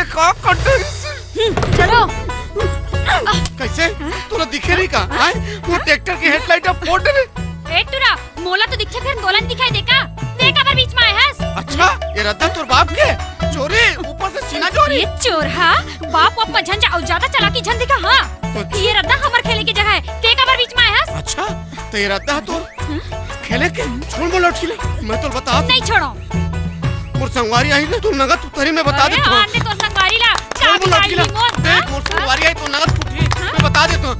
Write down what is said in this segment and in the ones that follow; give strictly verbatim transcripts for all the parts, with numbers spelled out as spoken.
का कर डरिस? हम्म, चलो। कैसे? तोला दिखे नहीं का? आय? वो ट्रैक्टर के हेडलाइट अब फोड़ डरे। ए टुरा, मोला तो दिखे, फेर तोला नइ दिखाई दे का? ते काबर बीच म आय हस? अच्छा, ये रद्दा तोर बाप के? चोरी, ऊपर से सीना चोरी। ये चोरहा, बाप वाप म झन जा अउ जादा चालाकी झन दिखा, हाँ? अच्छा। ये रद्दा हमर खेले के जगह हे, ते काबर बीच म आय हस? अच्छा, त ये रद्दा तोर खेले के? छोड़ मोला अटकी ले, मैं तोला बता दूँ। नइ छोड़ों। मोर संगवारी आही ना, तोर नगद उतरही, मैं बता देथों। आने तोर संगवारी ला, छोड़ मोला अटकी ले। देख, मोर संगवारी आही, तोर नगद उतरही, मैं बता देथों।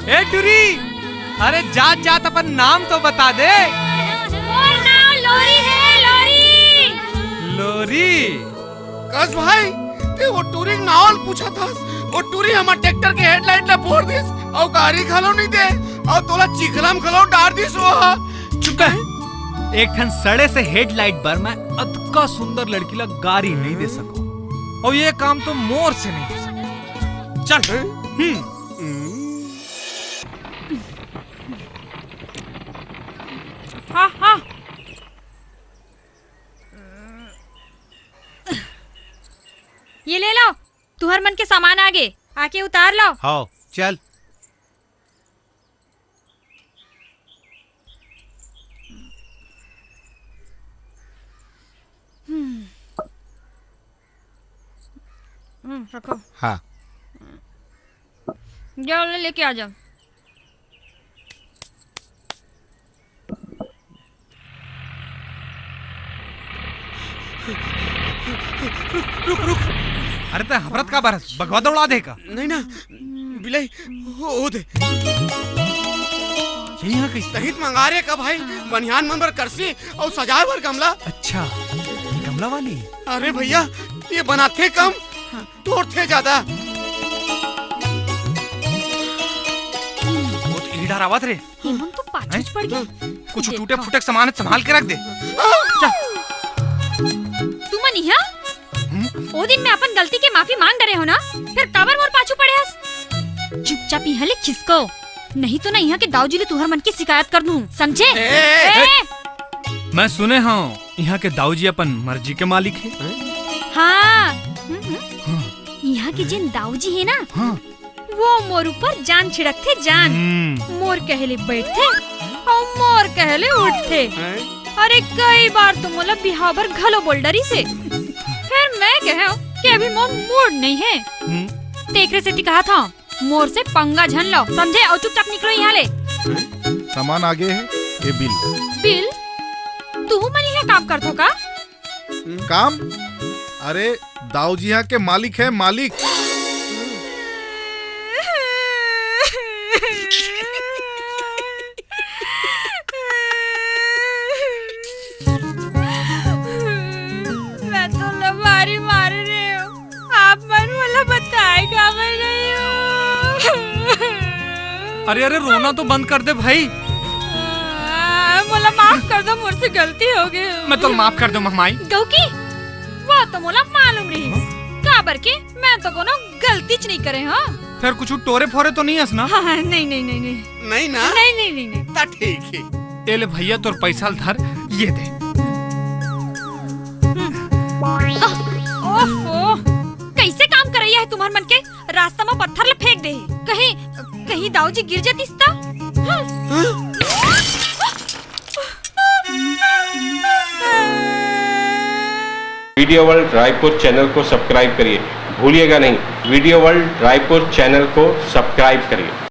ए टुरी, अरे जात जात अपन नाम तो बता दे। मोर नाम लोरी हे, लोरी। लोरी? कस भाई, ते वो टुरी के नाव ल पूछत हस? वो टुरी हमर ट्रैक्टर के हेडलाइट ला फोड़ दिस, अउ गारी घलो नइ दे, अउ तोला चिखला म घलो डार दिस वो ह। चुप रह। एक ठन सड़े से हेडलाइट बर मैं अतका सुंदर लड़की ला गारी नइ दे सकंव। अउ ये काम तो मोर से नइ हो सकय। चल। हम्म। हाँ, हाँ। ये ले लो, तुहर मन के सामान आगे, आके उतार लो। हाँ, चल। हम्म। हम्म, रखो। हाँ। जाओ, ले, लेके आ जाओ। रुक, रुक, रुक। अरे, तैं हफरत काबर हस? बघवा दौड़ा दे का? नहीं ना, बिलाई, ओ, ओ दे। यही हा कइसे? तहीं त मंगा रे का भाई, बनिहान मन बर करसी अउ सजाए बर गमला। अच्छा, ये गमला वाली? अरे भैया, ये बनाथे कम, तोड़थे जादा। वो तो इही डहर आवत रे। ये मन तो पाछू हैं? पड़ गे। कुछ टूटे फूटे के सामान हे, संभाल के रख दे। जा। तुमन इहाँ? हम्म? ओ दिन मैं अपन गलती के माफी मांग डरे हों ना, फेर काबर मोर पाछू पड़े हस? चुपचाप इहाँ ले खिसको, नहीं तो ना इहाँ के दाऊ जी ले तुहर मन के शिकायत कर दूँ, समझे? ए, ए, ए! मैं सुने हों, इहाँ के दाऊ जी अपन मर्जी के मालिक हे। हाँ। हम्म, हम्म। हाँ। इहाँ के जेन दाऊ जी हे ना, हाँ। वो मोर ऊपर जान छिड़कथे, जान। हम्म। मोर कहे ले बइठथे अउ मोर कहे ले उठथे। हैं? अरे, कई बार तो मोला बिहाव बर घलो बोल डरिस हे। फेर मैं कहेंव कि अभी मोर मूड नइ हे। हम्म। तेकरे सेती कहत हंव, मोर से पंगा झन लव, समझे? अउ चुपचाप निकलो इहाँ ले। सामान आगे हे, ये बिल। बिल? तुहू मन इहाँ काम करथो का? काम? अरे, दाऊ जी इहाँ के मालिक हे, मालिक। मैं तो लबारी मारे रे हों। आप मन मोला बताए काबर नइ हो? अरे, अरे, रोना तो बंद कर दे भाई। आ, मोला माफ कर दो, मोर से गलती हो गे। मैं तो माफ कर दो महमाई। गौकी, वो तो मोला मालूम रहिस। हाँ? काबर के मैं तो कोनो गलतीच नइ करे हों। फेर कुछ टोरे फोरे तो नइ हस ना? हाँ, हाँ, नहीं, नहीं, नहीं, नहीं। नहीं ना? नहीं, नहीं, नहीं, नहीं। त ठीक हे। ए ले भैया, तोर पैसा ल धर, ये दे। ओहो, कइसे काम करइया हे तुमन मन के? रास्ता म पत्थर ल फेंक दे, कहीं, कहीं दाऊ जी गिर जतिस त? हम्म। मीडिया वर्ल्ड रायपुर चैनल को सब्सक्राइब करिए, भूलिएगा नहीं, वीडियो वर्ल्ड रायपुर चैनल को सब्सक्राइब करिए।